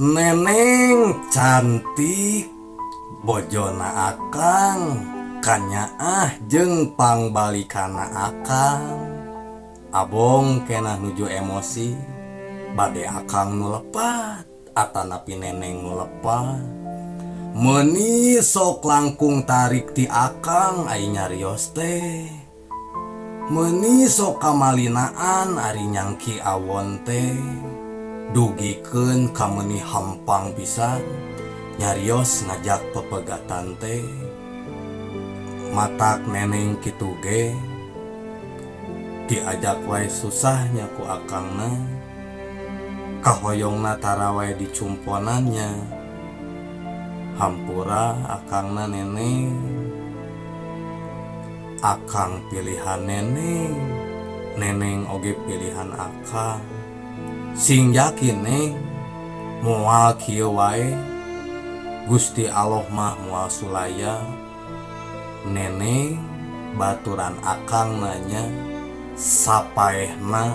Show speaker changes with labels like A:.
A: Neneng cantik bojona akang kanyaah jeung pangbalikana akang. Abong kenah nuju emosi bade akang nu lepat atanapi neneng nu lepat. Meuni sok langkung tarik ti akang ai nyarios teh. Meuni sok kamalinaan ari nyangki awon teh dugikeun ka meuni hampang pisan nyarios ngajak pepegatan teh. Matak neneng kitu ge diajak wae susah nya ku akangna kahoyongna tara wae dicumponan nya. Hampura akangna neneng. Akang pilihan neneng, neneng oge pilihan akang. Sing yakin neng, moal kieu wae Gusti Allah mah moal sulaya. Neneng baturan akang nanya sapaehna.